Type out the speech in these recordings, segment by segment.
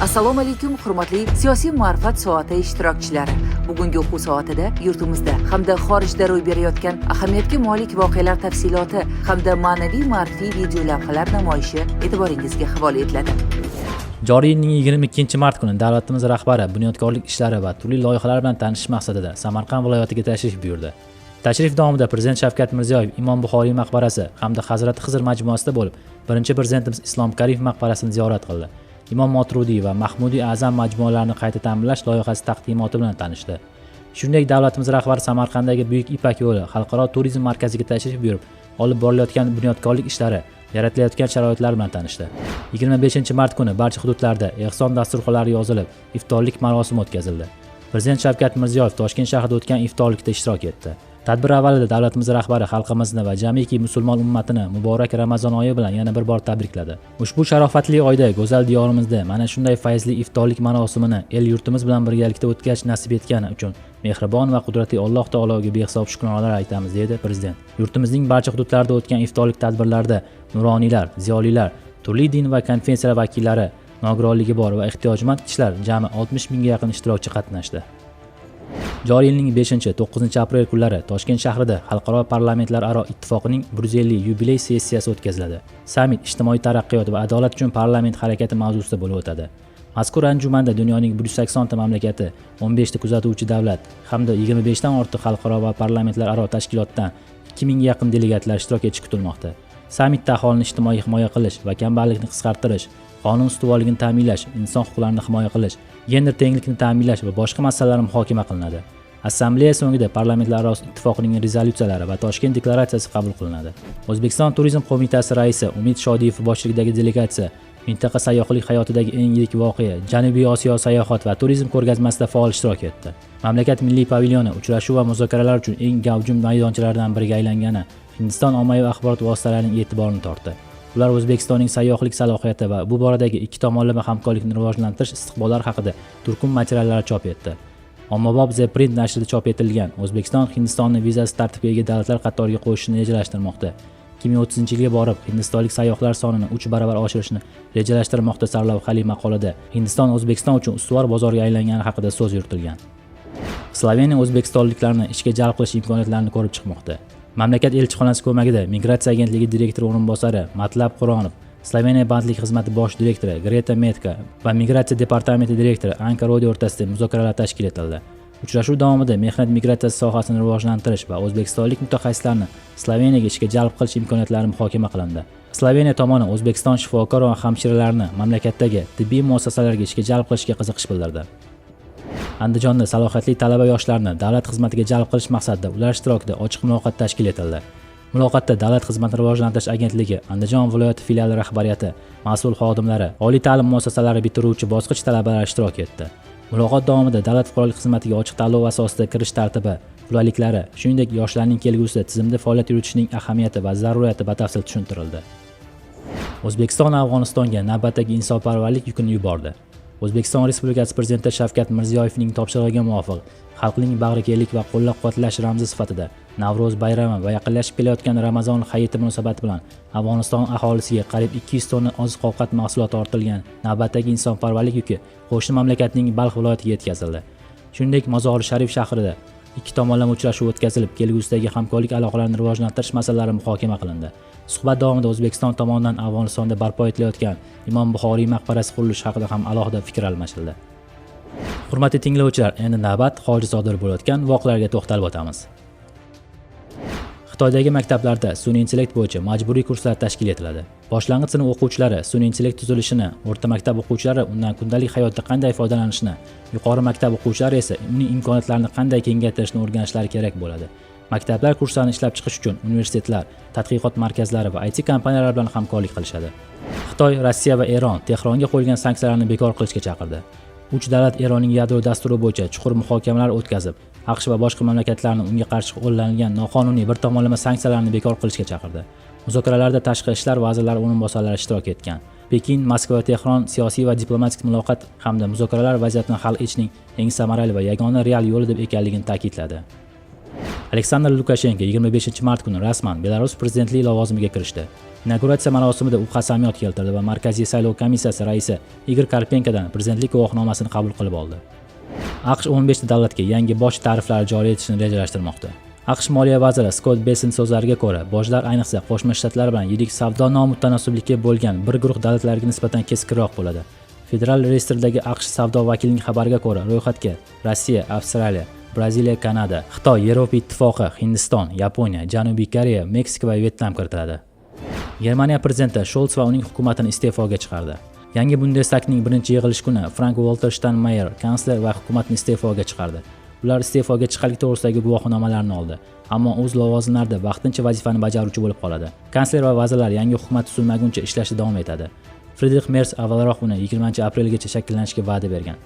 Assalomu alaykum, hurmatli Siyosiy ma'rifat soati ishtirokchilari. Bugungi o'quv soatida yurtimizda hamda xorijda ro'y berayotgan ahamiyatga molik voqealar tafsiloti hamda ma'naviy ma'rifiy video lavhalar namoyishi e'tiboringizga havola etiladi. Joriy yilning 22-mart kuni davlatimiz rahbari bunyodkorlik ishlari va turli loyihalar bilan tanishish maqsadida Samarqand viloyatiga tashrif buyurdi. Tashrif davomida Prezident Shavkat Mirziyoyev Imom Buxoriy maqbarasi hamda Hazrati Xizr majmuasida bo'lib, birinchi Prezidentimiz Islom Karimov maqbarasini ziyorat qildi. Imom Moturudiy va Mahmudiy A'zam majmualarini qayta ta'mirlash loyihasi taqdimoti bilan tanishdi. Shuningdek, davlatimiz rahbari Samarqanddagi Buyuk Ipak yo'li xalqaro turizm markaziga tashrif buyurib, olib borilayotgan bunyodkorlik ishlari, yaratilayotgan sharoitlar bilan tanishdi. 25-mart kuni barcha hududlarda ehson dasturxonlari yozilib, iftorlik marosimi o'tkazildi. Prezident Shavkat Mirziyoyev Toshkent shahrida o'tgan iftorlikda ishtirok etdi. Tadbir avvalida davlatimiz rahbari xalqimizni va jamiki musulmon ummatini muborak Ramazon oyi bilan yana bir bor tabrikladi. Ushbu sharofatli oyda go'zal diyorimizda mana shunday fayzli iftorlik marosimini el yurtimiz bilan birgalikda o'tkazish nasib etgani uchun mehribon va qudratli Alloh taologa behisob shukronalar aytamiz, dedi prezident. Yurtimizning barcha hududlarida o'tgan iftorlik tadbirlarida nuroniylar, ziyolilar, turli din va konfessiyalar vakillari, nogironligi bor va ehtiyojmand kishilar, jami 60 mingga yaqin ishtirokchi qatnashdi. Joriy yilning 5-9 aprel kunlari Toshkent shahrida Xalqaro parlamentlararo ittifoqining 150 yubiley sessiyasi o'tkaziladi. Sammit "Ijtimoiy taraqqiyot va adolat uchun parlament harakati" mavzusida bo'lib o'tadi. Mazkur anjumanda dunyoning 180 ta mamlakati, 15 ta kuzatuvchi davlat hamda 25 dan ortiq xalqaro va parlamentlararo tashkilotdan 2000 ga yaqin delegatlar ishtirok etishi kutilmoqda. Sammitda aholini ijtimoiy himoya qilish va kambag'allikni qisqartirish, qonun ustuvorligini ta'minlash, inson huquqlarini himoya qilish, gender tenglikni ta'minlash va boshqa masalalar muhokama qilinadi. Assambleya so'ngida Parlamentlararo ittifoqning rezolyutsiyalari va Toshkent deklaratsiyasi qabul qilinadi. O'zbekiston Turizm qo'mitasi raisi Umid Shodiyev boshchiligidagi delegatsiya mintaqa sayyohlik hayotidagi eng yirik voqea, Janubiy Osiyo sayohat va turizm ko'rgazmasida faol ishtirok etdi. Mamlakat milliy pavilyoni uchrashuv va muzokaralar uchun eng gavjum maydonchalardan biriga aylangani Hindiston ommaviy axborot vositalarining e'tiborini tortdi. Ular O'zbekistonning sayyohlik salohiyati va bu boradagi ikki tomonlama hamkorlikni rivojlantirish istiqbollari haqida turkum materiallar chop etdi. Ommabop The Print nashrida chop etilgan "O'zbekiston Hindistonni vizasiz tartibga ega davlatlar qatoriga qo'shishni rejalashtirmoqda. 2030-yilga borib hindistonlik sayyohlar sonini 3 barobar oshirishni rejalashtirmoqda" sarlavhali maqolada Hindiston O'zbekiston uchun ustuvor bozorga aylangani haqida so'z yuritilgan. Sloveniya o'zbekistonliklarni ishga jalb qilish imkoniyatlarini ko'rib chiqmoqda. Mamlakat elchixonasi ko'magida Migratsiya agentligi direktori o'rinbosari Matlab Quronov, Sloveniya bandlik xizmati bosh direktori Greta Metka va Migratsiya departamenti direktori Anka Rodi o'rtasida muzokaralar tashkil etildi. Uchrashuv davomida mehnat migratsiyasi sohasini rivojlantirish va o'zbekistonlik mutaxassislarni Sloveniyaga ishga jalb qilish imkoniyatlari muhokama qilindi. Sloveniya tomoni O'zbekiston shifokor va hamshiralarini mamlakatdagi tibbiy muassasalarga ishga jalb qilishga qiziqish bildirdi. Andijonda salohiyatli talaba yoshlarni davlat xizmatiga jalb qilish maqsadida ular ishtirokida ochiq muloqot tashkil etildi. Muloqotda Davlat xizmatini rivojlantirish agentligi Andijon viloyati filiali rahbariyati, mas'ul xodimlari, oliy ta'lim muassasalari bitiruvchi bosqich talabalari ishtirok etdi. Muloqot davomida davlat fuqarolik xizmatiga ochiq tanlov asosida kirish tartibi, qulayliklari, shuningdek, yoshlarning kelgusida tizimda faoliyat yuritishining ahamiyati va zaruriyati batafsil tushuntirildi. O'zbekiston Afg'onistonga navbatdagi insonparvarlik yukini yubordi. O'zbekiston Respublikasi Prezidenti Shavkat Mirziyoyevning topshirig'iga muvofiq, xalqning bag'rikenglik va qo'llab-quvvatlash ramzi sifatida Navro'z bayrami va yaqinlashib kelayotgan Ramazon hayiti munosabati bilan Afg'oniston aholisiga qariyb 200 tonna oziq-ovqat mahsuloti ortilgan navbatdagi insonparvarlik yuki qo'shni mamlakatning Balx viloyatiga yetkazildi. Shuningdek, Mozori Sharif shahrida ikki tomonlama uchrashuv o'tkazilib, kelgusidagi hamkorlik aloqalarini rivojlantirish masalalari muhokama qilindi. Suhbat davomida O'zbekiston tomonidan Afg'onistonda barpo etilayotgan Imom Buxoriy maqbarasi qurilishi haqida ham alohida fikr almashildi. Hurmatli tinglovchilar, endi navbat xorijda sodir bo'layotgan voqealarga to'xtalib o'tamiz. Xitoydagi maktablarda sun'iy intellekt bo'yicha majburiy kurslar tashkil etiladi. Boshlang'ich sinf o'quvchilari sun'iy intellekt tuzilishini, o'rta maktab o'quvchilari undan kundalik hayotda qanday foydalanishni, yuqori maktab o'quvchilari esa uning imkoniyatlarini qanday kengaytirishni o'rganishlari kerak bo'ladi. Maktablar kurslarni ishlab chiqish uchun universitetlar, tadqiqot markazlari va IT kompaniyalar bilan hamkorlik qilishadi. Xitoy, Rossiya va Eron Tehronga qo'yilgan sanksiyalarni bekor qilishga chaqirdi. Uch davlat Eronning yadro dasturi bo'yicha chuqur muhokamalar o'tkazib, AQSh va boshqa mamlakatlarni unga qarshi qo'llanilgan noqonuniy bir tomonlama sanksiyalarni bekor qilishga chaqirdi. Muzokaralarda tashqi ishlar vazirlari o'rinbosarlari ishtirok etgan. Pekin, Moskva va Tehron siyosiy va diplomatik muloqot hamda muzokaralar vaziyatni hal etishning eng samarali va yagona real yo'li deb ekanligini ta'kidladi. Aleksandr Lukashenko 25-mart kuni rasman Belarus prezidentlik lavozimiga kirishdi. Inauguratsiya marosimida u qasamyod keltirdi va Markaziy saylov komissiyasi raisi Igor Karpenkodan prezidentlik guvohnomasini qabul qilib oldi. AQSh 15 ta davlatga yangi boj tariflari joriy etishni rejalashtirmoqda. AQSh moliya vaziri Skott Bessent so'zlariga ko'ra, bojlar ayniqsa Qo'shma Shtatlar bilan yirik savdo nomutanosiblikka bo'lgan bir guruh davlatlarga nisbatan keskinroq bo'ladi. Federal reyestrdagi AQSh savdo vakilining xabariga ko'ra, ro'yxatga Rossiya, Avstraliya, Braziliya, Kanada, Xitoy, Yevropa Ittifoqi, Hindiston, Yaponiya, Janubiy Koreya, Meksika va Vyetnam kiritiladi. Germaniya prezidenti Sholts va uning hukumatini iste'foga chiqardi. Yangi Bundestagning birinchi yig'ilish kuni Frank Walter Steinmeier kansler va hukumatni iste'foga chiqardi. Ular iste'foga chiqqanlik to'g'risidagi guvohnomalarni oldi, ammo o'z lavozimlarida vaqtincha vazifani bajaruvchi bo'lib qoladi. Kansler va vazirlar yangi hukumat tuzilmaguncha ishlashda davom etadi. Fridrix Mers avvalroq uni 20-aprelgacha shakllanishga va'da bergan.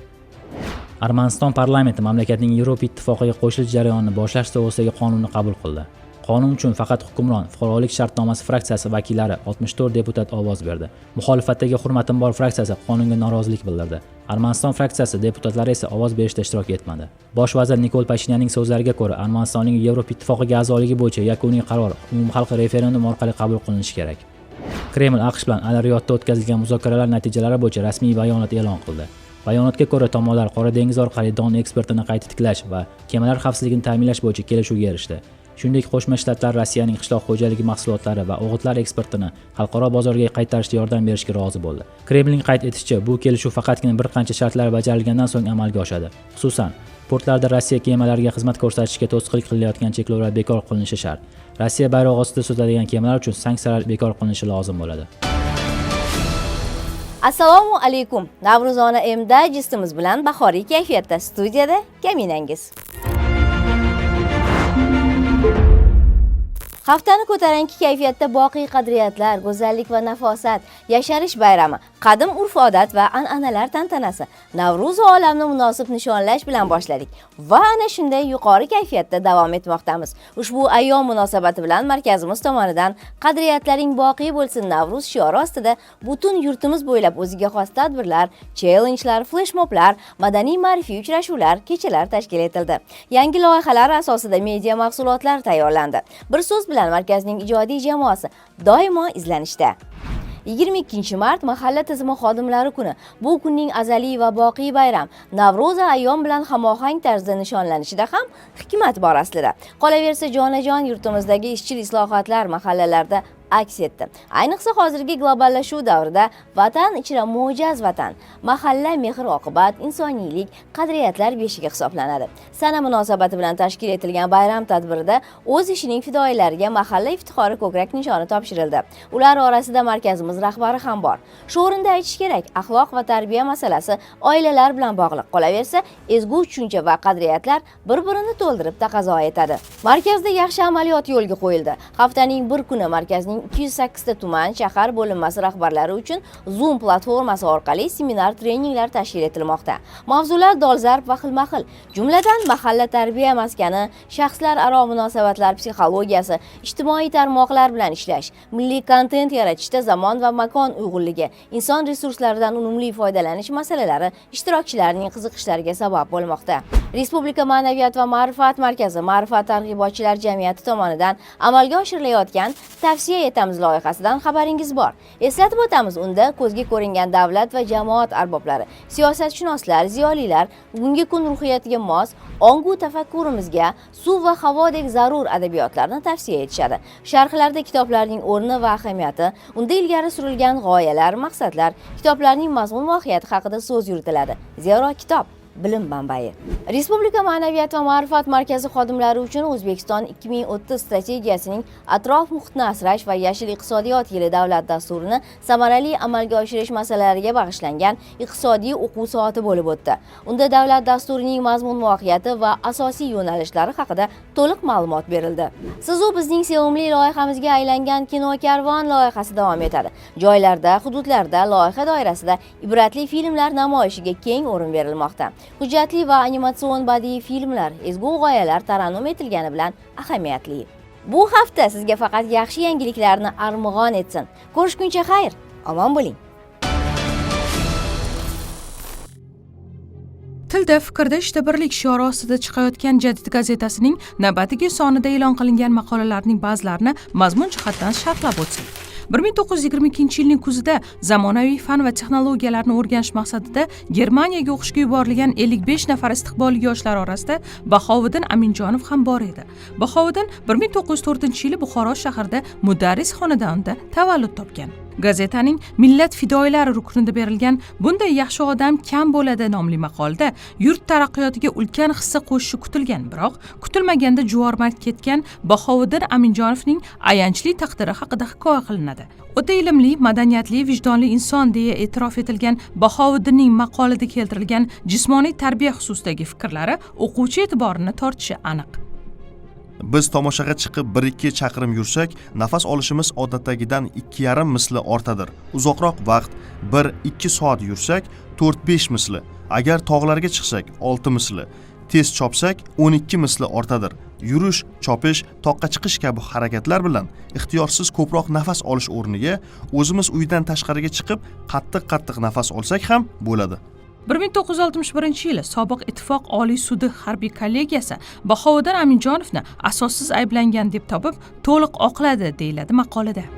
Armaniston parlamenti mamlakatning Yevropa Ittifoqiga qo'shilish jarayonini boshlash to'g'risidagi qonunni qabul qildi. Qonun uchun faqat hukmron Fuqarolik shartnomasi fraksiyasi vakillari 64 deputat ovoz berdi. Muxolifatdagi Hurmatim bor fraksiyasi qonunga norozilik bildirdi. Armaniston fraksiyasi deputatlari esa ovoz berishda ishtirok etmadi. Bosh vazir Nikol Pashinyanning so'zlariga ko'ra, Armanistonning Yevropa Ittifoqiga a'zoligi bo'yicha yakuniy qaror umumxalq referendum orqali qabul qilinishi kerak. Kreml AQSh bilan Al-Riyodda o'tkazilgan muzokaralar natijalari bo'yicha rasmiy bayonot e'lon qildi. Bayonotga ko'ra, tomonlar Qora dengiz orqali don eksportini qayta tiklash va kemalar xavfsizligini ta'minlash bo'yicha kelishuvga erishdi. Shuningdek, Qo'shma Shtatlar Rossiyaning qishloq xo'jaligi mahsulotlari va o'g'itlar eksportini xalqaro bozorga qaytarishda yordam berishga rozi bo'ldi. Kremlning qayd etishicha, bu kelishuv faqatgina bir qancha shartlar bajarilgandan so'ng amalga oshadi. Xususan, portlarda Rossiya kemalariga xizmat ko'rsatishga to'sqinlik qilayotgan cheklovlar bekor qilinishi shart. Rossiya bayrog'i ostida suzadigan kemalar uchun sanksiyalar bekor qilinishi lozim bo'ladi. Assalomu alaykum. Navro'zona M Digestimiz bilan bahoriy kayfiyatda studiyada kaminangiz. Haftani ko'tarinki kayfiyatda boqiy qadriyatlar, go'zallik va nafosat, yasharish bayrami, qadim urf-odat va an'analar tantanasi, Navro'z olamni munosib nishonlash bilan boshladik va ana shunday yuqori kayfiyatda davom etmoqdamiz. Ushbu ayyom munosabati bilan markazimiz tomonidan qadriyatlaring boqiy bo'lsin Navro'z shiori ostida butun yurtimiz bo'ylab o'ziga xos tadbirlar, challengelar, flashmoblar, madaniy ma'rifiy uchrashuvlar, kechalar tashkil etildi. Yangi loyihalar asosida media mahsulotlar tayyorlandi. Bir so'z bilan markazning ijodiy jamoasi doimo izlanishda. 22-mart mahalla tizimi xodimlari kuni. Bu kunning azaliy va boqiy bayram Navro'z ayyom bilan hamohang tarzda nishonlanishida ham hikmat bor aslida. Qolaversa, jonajon yurtimizdagi izchil islohotlar mahallalarda aks etdi. Ayniqsa hozirgi globallashuv davrida vatan ichra mo'jaz vatan, mahalla mehr oqibat, insoniylik, qadriyatlar beshigi hisoblanadi. Sana munosabati bilan tashkil etilgan bayram tadbirida o'z ishining fidoyilariga mahalla iftixori ko'krak nishoni topshirildi. Ular orasida markazimiz rahbari ham bor. Shu o'rinda aytish kerak, axloq va tarbiya masalasi oilalar bilan bog'liq. Qolaversa, ezgu tushuncha va qadriyatlar bir-birini to'ldirib taqozo etadi. Markazda yaxshi amaliyot yo'lga qo'yildi. Haftaning bir kuni markazning 208 ta tuman, shahar bo'linmasi rahbarlari uchun Zoom platformasi orqali seminar treninglar tashkil etilmoqda. Mavzular dolzarb va xilma-xil, jumladan mahalla tarbiya maskani, shaxslararo munosabatlar psixologiyasi, ijtimoiy tarmoqlar bilan ishlash, milliy kontent yaratishda zamon va makon uyg'unligi, inson resurslaridan unumli foydalanish masalalari ishtirokchilarning qiziqishlariga sabab bo'lmoqda. Respublika ma'naviyat va ma'rifat markazi Ma'rifat targ'ibotchilar jamiyati tomonidan amalga oshirilayotgan tavsiya etamiz loyihasidan xabaringiz bor. Eslatib o'tamiz, unda ko'zga ko'ringan davlat va jamoat arboblari, siyosatshunoslar, ziyolilar bugungi kun ruhiyatiga mos ongu tafakkurimizga suv va havodek zarur adabiyotlarni tavsiya etishadi. Sharhlarda kitoblarning o'rni va ahamiyati, unda ilgari surilgan g'oyalar, maqsadlar, kitoblarning mazmun mohiyati haqida so'z yuritiladi. Zero kitob bilim manbai. Respublika ma'naviyat va ma'rifat markazi xodimlari uchun O'zbekiston 2030 strategiyasining atrof muhitni asrash va yashil iqtisodiyot yili davlat dasturini samarali amalga oshirish masalalariga bag'ishlangan iqtisodiy o'quv soati bo'lib o'tdi. Unda davlat dasturining mazmun mohiyati va asosiy yo'nalishlari haqida to'liq ma'lumot berildi. Siz u bizning sevimli loyihamizga aylangan Kino Karvon loyihasi davom etadi. Joylarda, hududlarda loyiha doirasida ibratli filmlar namoyishiga keng o'rin berilmoqda. Hujjatli va animatsion badiiy filmlar ezgu g'oyalar tarannum etilgani bilan ahamiyatli. Bu hafta sizga faqat yaxshi yangiliklarni armug'on etsin. Ko'rishguncha xayr, omon bo'ling. Tilda, fikrda, ishda birlik shiori ostida chiqayotgan Jadid gazetasining navbatdagi sonida e'lon qilingan maqolalarning ba'zilarini mazmun jihatdan sharhlab o'tsak. 1922-yilning kuzida zamonaviy fan va texnologiyalarni o'rganish maqsadida Germaniyaga o'qishga yuborilgan 55 nafar istiqbolli yoshlar orasida Bahovuddin Aminjonov ham bor edi. Bahovuddin 1904-yili Buxoro shahrida mudarris xonadonida tavallud topgan. Gazetaning "Millat fidoyilari" ruknida berilgan "Bunday yaxshi odam kam bo'ladi" nomli maqolada yurt taraqqiyotiga ulkan hissa qo'shishi kutilgan, biroq kutilmaganda juvormard ketgan Bahovuddin Aminjonovning ayanchli taqdiri haqida hikoya qilinadi. O'ta ilmli, madaniyatli, vijdonli inson deya e'tirof etilgan Bahovuddinning maqolada keltirilgan jismoniy tarbiya xususidagi fikrlari o'quvchi e'tiborini tortishi aniq. Biz tomoshaga chiqib 1-2 chaqirim yursak, nafas olishimiz odatdagidan 2,5 misli ortadir. Uzoqroq vaqt, 1-2 soat yursak, 4-5 misli. Agar tog'larga chiqsak, 6 misli. Tez chopsak, 12 misli ortadir. Yurish, chopish, toqqa chiqish kabi harakatlar bilan ixtiyorsiz ko'proq nafas olish o'rniga o'zimiz uydan tashqariga chiqib, qattiq-qattiq nafas olsak ham bo'ladi. 1961-yili Sobiq Ittifoq Oliy sudi harbiy kollegiyasi Bahovuddin Aminjonovni asossiz ayblangan deb topib, to'liq oqladi, deyiladi maqolada.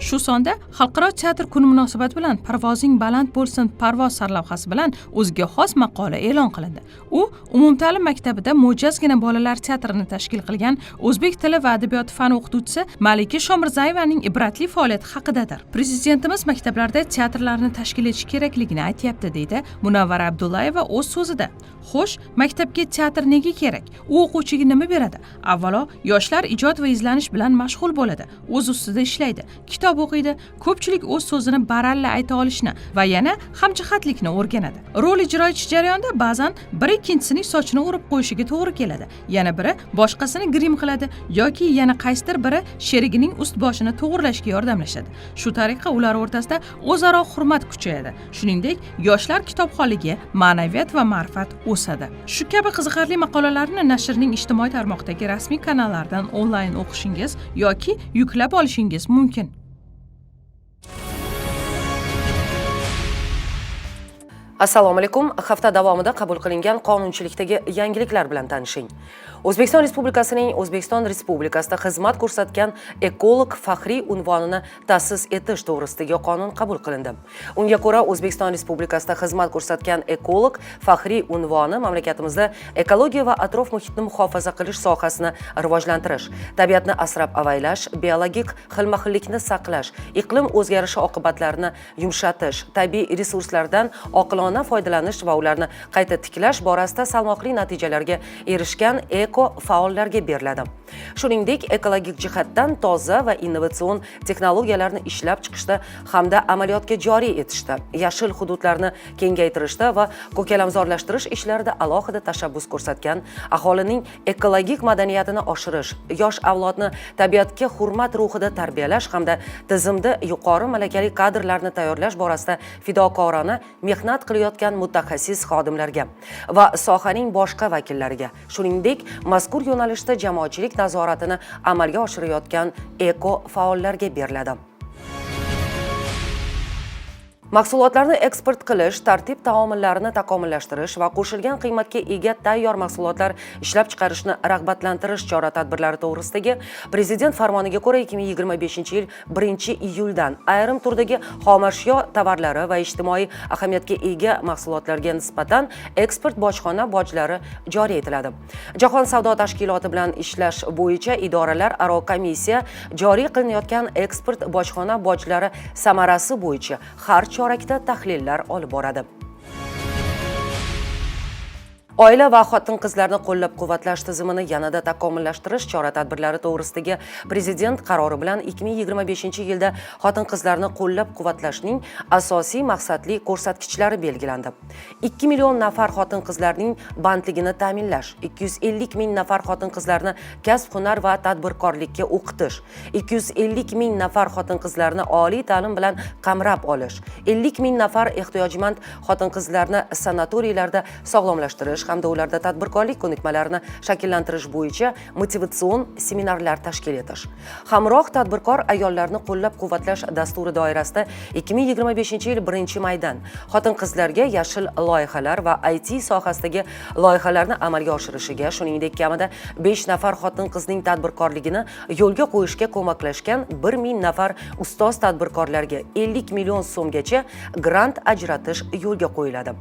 Shu sonda Xalqaro teatr kuni munosabati bilan "Parvozing baland bo'lsin, parvoz" sarlavhasi bilan o'ziga xos maqola e'lon qilindi. U umumta'lim maktabida mo'jazgina bolalar teatrini tashkil qilgan o'zbek tili va adabiyoti fani o'qituvchisi Malika Shomirzayevaning ibratli faoliyati haqidadir. "Prezidentimiz maktablarda teatrlarni tashkil etish kerakligini aytyapti", deydi Munavvara Abdullayeva o'z so'zida. Xo'sh, maktabga teatr nega kerak? U o'quvchiga nima beradi? Avvalo, yoshlar ijod va izlanish bilan mashg'ul bo'ladi, o'z ustida ishlaydi, kitob o'qiydi, ko'pchilik o'z so'zini baralla ayta olishni va yana hamjihatlikni o'rganadi. Rol ijro etish jarayonida ba'zan biri ikkinchisining sochini o'rib qo'yishiga to'g'ri keladi, yana biri boshqasini grim qiladi yoki yana qaysidir biri sherigining ust boshini to'g'irlashga yordamlashadi. Shu tariqa ular o'rtasida o'zaro hurmat kuchayadi. Shuningdek, yoshlar kitobxonligi, ma'naviyat va ma'rifat o'sadi. Shu kabi qiziqarli maqolalarni nashrning ijtimoiy tarmoqdagi rasmiy kanallaridan onlayn o'qishingiz yoki yuklab olishingiz mumkin. Assalomu alaykum. Hafta davomida qabul qilingan qonunchilikdagi yangiliklar bilan tanishing. O'zbekiston Respublikasining O'zbekiston Respublikasida xizmat ko'rsatgan ekolog faxriy unvonini ta'sis etish to'g'risidagi qonun qabul qilindi. Unga ko'ra, O'zbekiston Respublikasida xizmat ko'rsatgan ekolog faxriy unvoni mamlakatimizda ekologiya va atrof muhitni muhofaza qilish sohasini rivojlantirish, tabiatni asrab avaylash, biologik xilma-xillikni saqlash, iqlim o'zgarishi oqibatlarini yumshatish, tabiiy resurslardan oqilona foydalanish va ularni qayta tiklash borasida salmoqli natijalarga erishgan eko faollarga beriladi. Shuningdek, ekologik jihatdan toza va innovatsion texnologiyalarni ishlab chiqishda hamda amaliyotga joriy etishda, yashil hududlarni kengaytirishda va ko'kalamzorlashtirish ishlarida alohida tashabbus ko'rsatgan, aholining ekologik madaniyatini oshirish, yosh avlodni tabiatga hurmat ruhida tarbiyalash hamda tizimda yuqori malakali kadrlarni tayyorlash borasida fidokorona mehnat qilayotgan mutaxassis xodimlarga va sohaning boshqa vakillariga, shuningdek, mazkur yo'nalishda jamoatchilik nazoratini amalga oshirayotgan eko faollarga beriladi. Mahsulotlarni eksport qilish tartib taomillarini takomillashtirish va qo'shilgan qiymatga ega tayyor mahsulotlar ishlab chiqarishni rag'batlantirish chora-tadbirlari to'g'risidagi Prezident farmoniga ko'ra, 2025-yil 1-iyuldan ayrim turdagi xomashyo tovarlari va ijtimoiy ahamiyatga ega mahsulotlarga nisbatan eksport bojxona bojlari joriy etiladi. Jahon savdo tashkiloti bilan ishlash bo'yicha idoralararo komissiya joriy qilinayotgan eksport bojxona bojlari samarasi bo'yicha har chorakda tahlillar olib boradi. Oila va xotin-qizlarni qo'llab-quvvatlash tizimini yanada takomillashtirish chora-tadbirlari to'g'risidagi Prezident qarori bilan 2025-yilda xotin-qizlarni qo'llab-quvvatlashning asosiy maqsadli ko'rsatkichlari belgilandi. 2 million nafar xotin-qizlarning bandligini ta'minlash, 250 ming nafar xotin-qizlarni kasb-hunar va tadbirkorlikka o'qitish, 250 ming nafar xotin-qizlarni oliy ta'lim bilan qamrab olish, 50 ming nafar ehtiyojmand xotin-qizlarni sanatoriylarda sog'lomlashtirish hamda ularda tadbirkorlik ko'nikmalarini shakllantirish bo'yicha motivatsion seminarlar tashkil etish. Hamroh tadbirkor ayollarni qo'llab-quvvatlash dasturi doirasida 2025-yil 1-maydan xotin-qizlarga yashil loyihalar va IT sohasidagi loyihalarni amalga oshirishiga, shuningdek, kamida 5 nafar xotin-qizning tadbirkorligini yo'lga qo'yishga ko'maklashgan 1000 nafar ustoz tadbirkorlarga 50 million so'mgacha grant ajratish yo'lga qo'yiladi.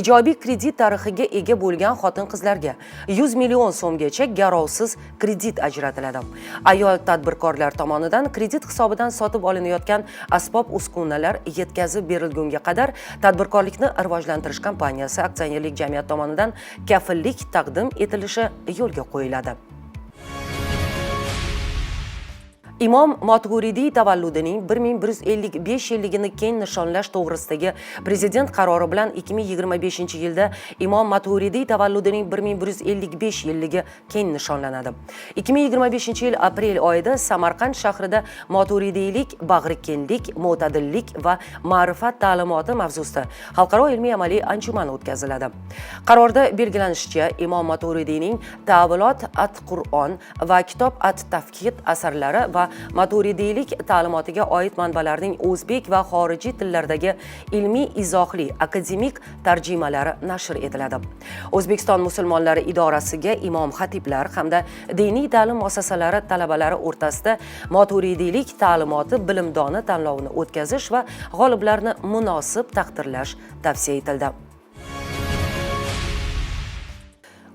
Ijobiy kredit tarixiga ega bo'lgan xotin-qizlarga 100 million so'mgacha garovsiz kredit ajratiladi. Ayol tadbirkorlar tomonidan kredit hisobidan sotib olinayotgan asbob-uskunalar yetkazib berilgunga qadar tadbirkorlikni rivojlantirish kompaniyasi aksionerlik jamiyati tomonidan kafillik taqdim etilishi yo'lga qo'yiladi. Imom Maturidiy tavalludining 1155 yilligini keng nishonlash to'g'risidagi prezident qarori bilan 2025-yilda Imom Maturidiy tavalludining 1155 yilligi keng nishonlanadi. 2025-yil aprel oyida Samarqand shahrida Maturidiylik, bag'rikenglik, mo'tadillik va ma'rifat ta'limoti mavzusida xalqaro ilmiy-amaliy anjuman o'tkaziladi. Qarorda belgilanishicha, Imom Maturidiyning Ta'vilot at-Qur'on va Kitob at-Tafkid asarlari va Maturidiylik ta'limotiga oid manbalarning o'zbek va xorijiy tillardagi ilmiy izohli akademik tarjimalari nashr etiladi. O'zbekiston musulmonlari idorasiga imom xatiblar hamda diniy ta'lim muassasalari talabalari o'rtasida Maturidiylik ta'limoti bilimdoni tanlovini o'tkazish va g'oliblarni munosib taqdirlash tavsiya etildi.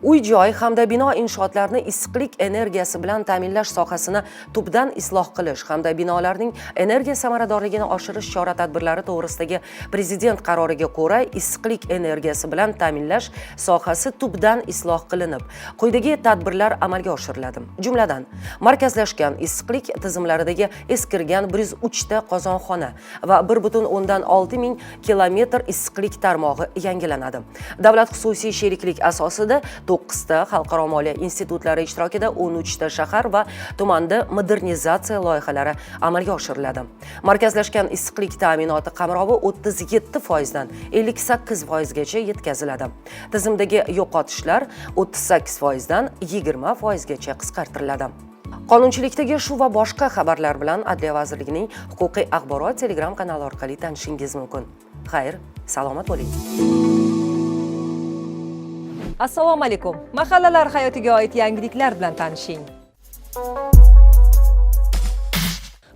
Uy-joy hamda bino inshootlarini issiqlik energiyasi bilan ta'minlash sohasini tubdan isloh qilish hamda binolarning energiya samaradorligini oshirish chora-tadbirlari to'g'risidagi prezident qaroriga ko'ra issiqlik energiyasi bilan ta'minlash sohasi tubdan isloh qilinib, quyidagi tadbirlar amalga oshiriladi. Jumladan, markazlashgan issiqlik tizimlaridagi eskirgan 103 ta qozonxona va 1,6 ming kilometr issiqlik tarmog'i yangilanadi. Davlat xususiy sheriklik asosida 9 ta xalqaro moliya institutlari ishtirokida 13 ta shahar va tumanda modernizatsiya loyihalari amalga oshiriladi. Markazlashgan issiqlik ta'minoti qamrovi 37% dan 58% gacha yetkaziladi. Tizimdagi yo'qotishlar 38% dan 20% gacha qisqartiriladi. Qonunchilikdagi shu va boshqa xabarlar bilan Adliya vazirligining huquqiy axborot Telegram kanali orqali tanishingiz mumkin. Xayr, salomat bo'ling. Assalomu alaykum. Mahallalar hayotiga oid yangiliklar bilan tanishing.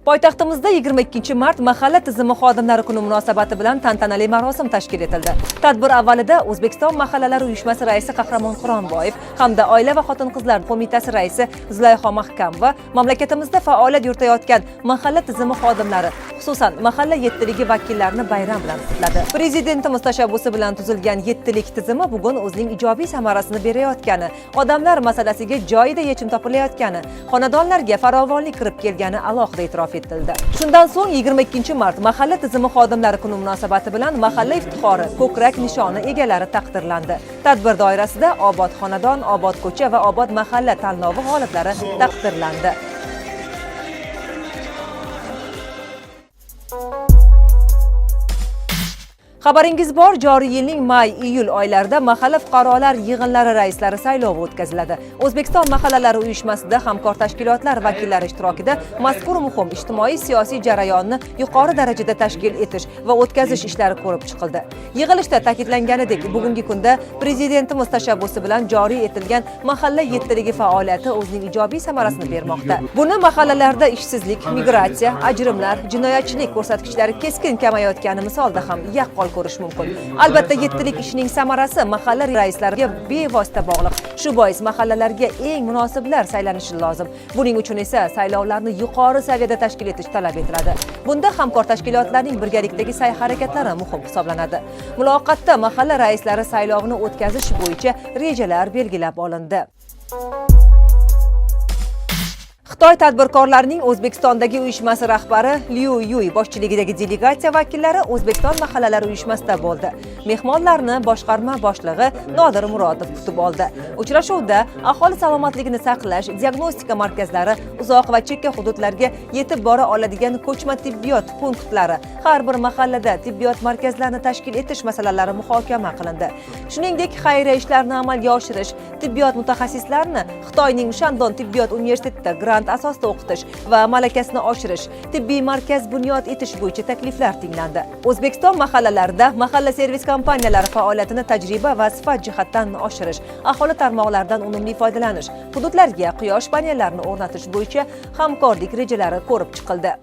Poytaxtimizda 22-mart mahalla tizimi xodimlari kuni munosabati bilan tantanali marosim tashkil etildi. Tadbir avvalida O'zbekiston mahallalari uyushmasi raisi Qahramon Quronboyev hamda Oila va xotin-qizlar qo'mitasi raisi Zulayho Mahkamova mamlakatimizda faoliyat yuritayotgan mahalla tizimi xodimlari, xususan mahalla yettiligi vakillarini bayram bilan qutladi. Prezidentimiz tashabbusi bilan tuzilgan yettilik tizimi bugun o'zining ijobiy samarasini berayotgani, odamlar masalasiga joyida yechim topilayotgani, xonadonlarga farovonlik kirib kelgani alohida e'tirof etildi. Shundan so'ng 22-mart mahalla tizimi xodimlari kuni munosabati bilan mahalla iftixori ko'krak nishoni egalari taqdirlandi. Tadbir doirasida Obod xonadon, Obod ko'cha va Obod mahalla tanlovi g'oliblari taqdirlandi. Xabaringiz bor, joriy yilning may-iyul oylarida mahalla fuqarolar yig'inlari raislari saylovi o'tkaziladi. O'zbekiston mahallalari uyushmasida hamkor tashkilotlar vakillari ishtirokida mazkur muhim ijtimoiy-siyosiy jarayonni yuqori darajada tashkil etish va o'tkazish ishlari ko'rib chiqildi. Yig'ilishda ta'kidlanganidek, bugungi kunda prezidentimiz tashabbusi bilan joriy etilgan mahalla yettiligi faoliyati o'zining ijobiy samarasini bermoqda. Buni mahallalarda ishsizlik, migratsiya, ajrimlar, jinoyatchilik ko'rsatkichlari keskin kamayotgani misolda ham yaqqol ko'rish mumkin. Albatta, yettilik ishining samarasi mahalla raislariga bevosita bog'liq. Shu bois mahallalarga eng munosiblar saylanishi lozim. Buning uchun esa saylovlarni yuqori saviyada tashkil etish talab etiladi. Bunda hamkor tashkilotlarning birgalikdagi sa'y-harakatlari muhim hisoblanadi. Muloqotda mahalla raislari saylovini o'tkazish bo'yicha rejalar belgilab olindi. Xitoy tadbirkorlarining O'zbekistondagi uyushmasi rahbari Liu Yuy boshchiligidagi delegatsiya vakillari O'zbekiston mahallalari uyushmasida bo'ldi. Mehmonlarni boshqarma boshlig'i Nodir Murodov kutib oldi. Uchrashuvda aholi salomatligini saqlash, diagnostika markazlari, uzoq va chekka hududlarga yetib bora oladigan ko'chma tibbiyot punktlari, har bir mahallada tibbiyot markazlarini tashkil etish masalalari muhokama qilindi. Shuningdek, xayriya ishlarini amalga oshirish, tibbiyot mutaxassislarini Xitoyning Shandon tibbiyot universitetida grant asosida o'qitish va malakasini oshirish, tibbiy markaz bunyod etish bo'yicha takliflar tinglandi. O'zbekiston mahallalarida mahalla servis kompaniyalari faoliyatini tajriba va sifat jihatdan oshirish, aholi tarmoqlaridan unumli foydalanish, hududlarga quyosh panellarini o'rnatish bo'yicha hamkorlik rejalari ko'rib chiqildi.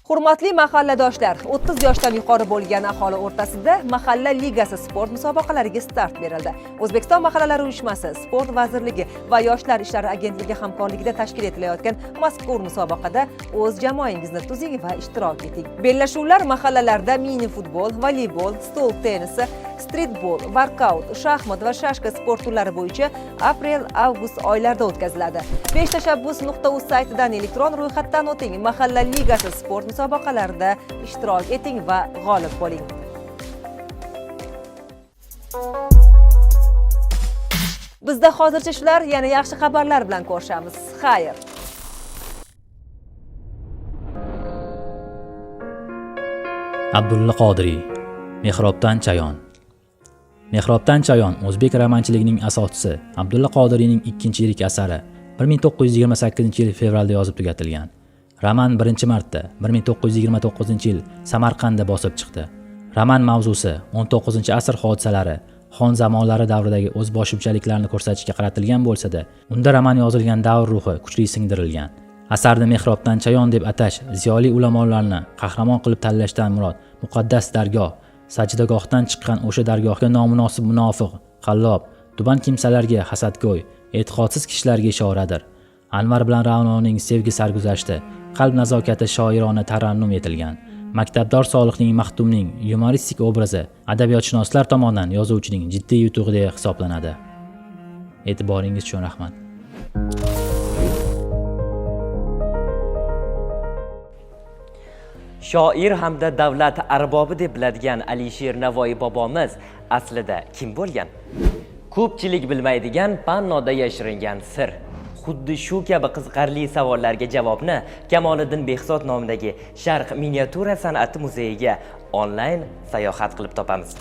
Hurmatli mahalladoshlar, 30 yoshdan yuqori bo'lgan aholi o'rtasida Mahalla ligasi sport musobaqalariga start berildi. O'zbekiston mahallalari uyushmasi, Sport vazirligi va Yoshlar ishlari agentligi hamkorligida tashkil etilayotgan mazkur musobaqada o'z jamoangizni tuzing va ishtirok eting. Bellashuvlar mahallalarda mini futbol, voleybol, stol tennisi, streetbol, workout, shaxmat va shashka sport turlari bo'yicha aprel-avgust oylarida o'tkaziladi. 5tashabbus.uz saytidan elektron ro'yxatdan o'ting. Mahalla ligasi sport musobaqalarida ishtirok eting va g'olib bo'ling. Bizda hozircha shular, yana yaxshi xabarlar bilan ko'rishamiz. Xayr. Abdulla Qodiriy, Mehrobdan chayon. Mehrobdan chayon o'zbek romanchiligining asoschisi Abdulla Qodiriyning ikkinchi yirik asari 1928-yil fevralda yozib tugatilgan. Roman birinchi marta 1929-yil Samarqandda bosib chiqdi. Roman mavzusi 19-asr hodisalari, xon zamonlari davridagi o'zboshimchaliklarni ko'rsatishga qaratilgan bo'lsa-da, unda roman yozilgan davr ruhi kuchli singdirilgan. Asarni Mehrobdan chayon deb atash ziyoli ulamolarni qahramon qilib tanlashdan murod muqaddas dargoh, sajdagohdan chiqqan o'sha dargohga nomunosib munofiq, qallob, tuban kimsalarga hasadgo'y, e'tiqodsiz kishilarga ishoradir. Anvar bilan Ra'noning sevgi sarguzashti, qalb nazokati shoirona tarannum etilgan. Maktabdor Solihning Maxtumning yumoristik obrazi adabiyotshunoslar tomonidan yozuvchining jiddiy yutug'i deya hisoblanadi. E'tiboringiz uchun rahmat. Shoir hamda davlat arbobi deb biladigan Alisher Navoiy bobomiz aslida kim bo'lgan? Ko'pchilik bilmaydigan pannoda yashiringan sir. Xuddi shu kabi qiziqarli savollarga javobni Kamoliddin Behzod nomidagi Sharq miniatyura san'ati muzeyiga onlayn sayohat qilib topamiz.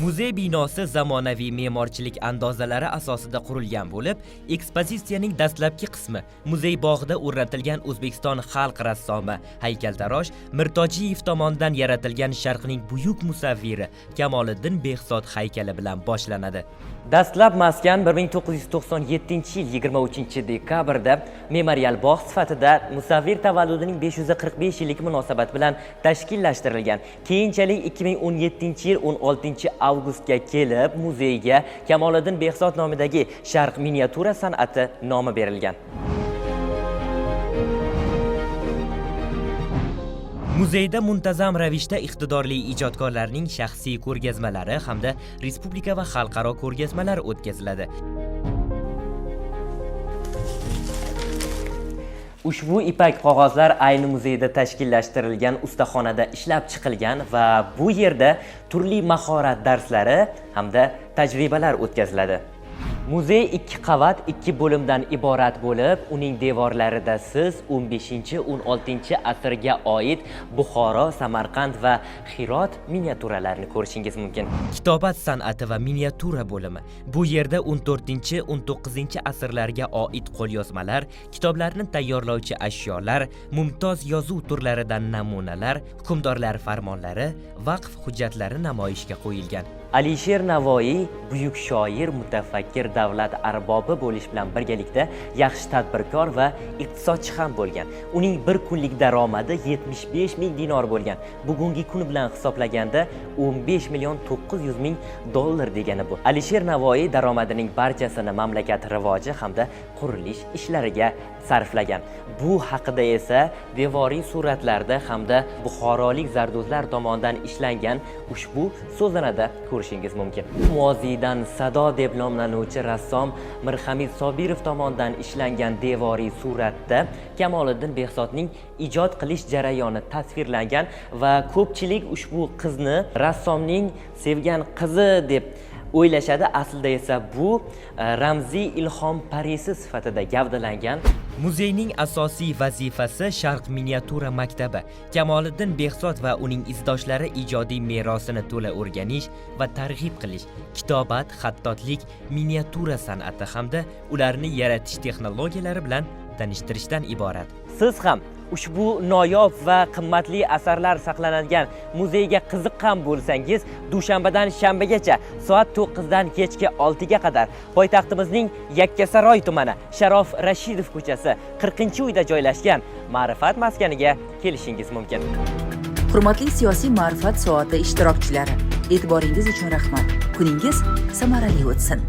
Muzey binosi zamonaviy me'morchilik andozalari asosida qurilgan bo'lib, ekspozitsiyaning dastlabki qismi muzey bog'ida o'rnatilgan O'zbekiston xalq rassomi, haykaltarosh Mirtojiyev tomonidan yaratilgan Sharqning buyuk musavviri Kamoliddin Behzod haykali bilan boshlanadi. Dastlab maskan 1997-yil 23 dekabrda memorial bog' sifatida musavvir tavalludining 545 yillik munosabati bilan tashkillashtirilgan. Keyinchalik 2017-yil 16 avgustga kelib muzeyga Kamoliddin Behzod nomidagi Sharq miniatyura san'ati nomi berilgan. Muzeyda muntazam ravishda iqtidorli ijodkorlarning shaxsiy ko'rgazmalari hamda respublika va xalqaro ko'rgazmalar o'tkaziladi. Ushbu ipak qog'ozlar ayni muzeyda tashkillashtirilgan ustaxonada ishlab chiqilgan va bu yerda turli mahorat darslari hamda tajribalar o'tkaziladi. Muzey ikki qavat, ikki bo'limdan iborat bo'lib, uning devorlarida siz 15-16 asrga oid Buxoro, Samarqand va Hirot miniatyuralarini ko'rishingiz mumkin. Kitobat san'ati va miniatyura bo'limi. Bu yerda 14-19 asrlarga oid qo'lyozmalar, kitoblarni tayyorlovchi ashyolar, mumtoz yozuv turlaridan namunalar, hukmdorlar farmonlari, vaqf hujjatlari namoyishga qo'yilgan. Alisher Navoiy buyuk shoir, mutafakkir, davlat arbobi bo'lish bilan birgalikda yaxshi tadbirkor va iqtisodchi ham bo'lgan. Uning bir kunlik daromadi 75 ming dinor bo'lgan. Bugungi kun bilan hisoblaganda 15 million 900 ming dollar degani bu. Alisher Navoiy daromadining barchasini mamlakat rivoji hamda qurilish ishlariga sarflagan. Bu haqida esa devoriy suratlarda hamda buxorolik zardozlar tomonidan ishlangan ushbu so'zanada ko'rish ko'rishingiz mumkin. Moziydan sado deb nomlanuvchi rassom Mirhamid Sobirov tomonidan ishlangan devoriy suratda Kamoliddin Behzodning ijod qilish jarayoni tasvirlangan va ko'pchilik ushbu qizni rassomning sevgan qizi deb o'ylashadi. Aslida esa bu ramziy ilhom parisi sifatida gavdalangan. Muzeyning asosiy vazifasi Sharq miniatyura maktabi, Kamoliddin Behzod va uning izdoshlari ijodiy merosini to'la o'rganish va targ'ib qilish, kitobat, xattotlik, miniatyura san'ati hamda ularni yaratish texnologiyalari bilan tanishtirishdan iborat. Siz ham ushbu noyob va qimmatli asarlar saqlanadigan muzeyga qiziqqan bo'lsangiz, dushanbadan shanbagacha soat 9 dan kechki 6 ga qadar poytaxtimizning Yakkasaroy tumani Sharof Rashidov ko'chasi 40-uyda joylashgan Ma'rifat maskaniga kelishingiz mumkin. Hurmatli siyosiy ma'rifat soati ishtirokchilari, e'tiboringiz uchun rahmat. Kuningiz samarali o'tsin.